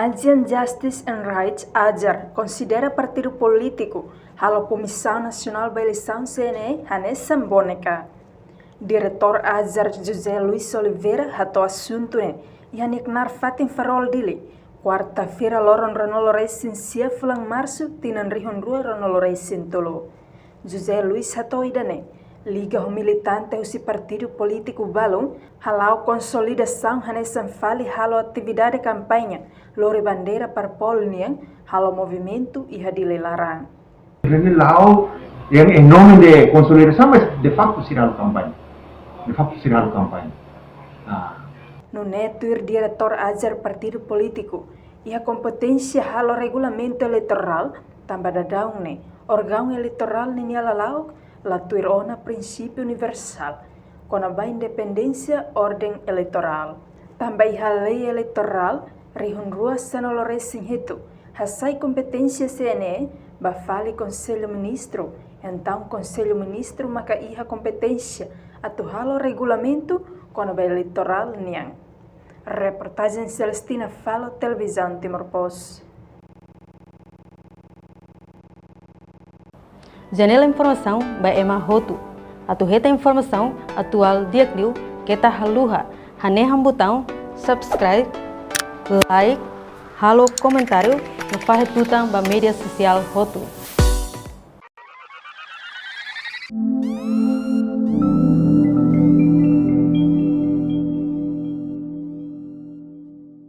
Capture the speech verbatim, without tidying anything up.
Azian Justice and Rights, AJAR, konsidera partidu polítiku halo Komisaun Nasionál ba Eleisaun, C N E, hanesan boneka. Diretór AJAR, José Luis Oliveira, hato'o asuntu ne'e iha nia knaar fatin Farol, Dili, kuarta-feira, loron ruanulu-resin-sia fulan Marsu, tinan rihun rua ruanulu-resin-tolu. José Luis hato'o ida-ne'e liga ho militante husi partidu polítiku balun hala'o konsolidasaun hanesan fali halo atividade kampaña lori bandeira Farol nian, halo movimentu iha Dili laran. Ne'e la'o, yang em nome de konsolidasaun, mas de facto sira halo kampaña. De facto sira halo kampaña. Ah. Nune'e tuir diretór AJAR, partidu polítiku iha kompeténsia halo regulamentu eleitorál, tanba daudaun ne'e órgaun eleitorál ninia lala'ok la tuir ona prinsípiu universál kona-ba independénsia orden eleitorál. Tanba iha Lei Eleitorál rihun rua sanulu-resin-hitu hasai kompeténsia C N E ba fali Konsellu Ministru, entaun Konsellu Ministru maka iha kompeténsia atu halo regulamentu kona-ba eleitorál nian. Reportajen Celestina Falo, Televizaun Timor Post. Janela informasaun ba ema hotu. Atu hetan informasaun atuál di'ak liu, keta haluha hanehan butaun subscribe, like, halo komentáriu no fahe tutan ba média sosiál hotu.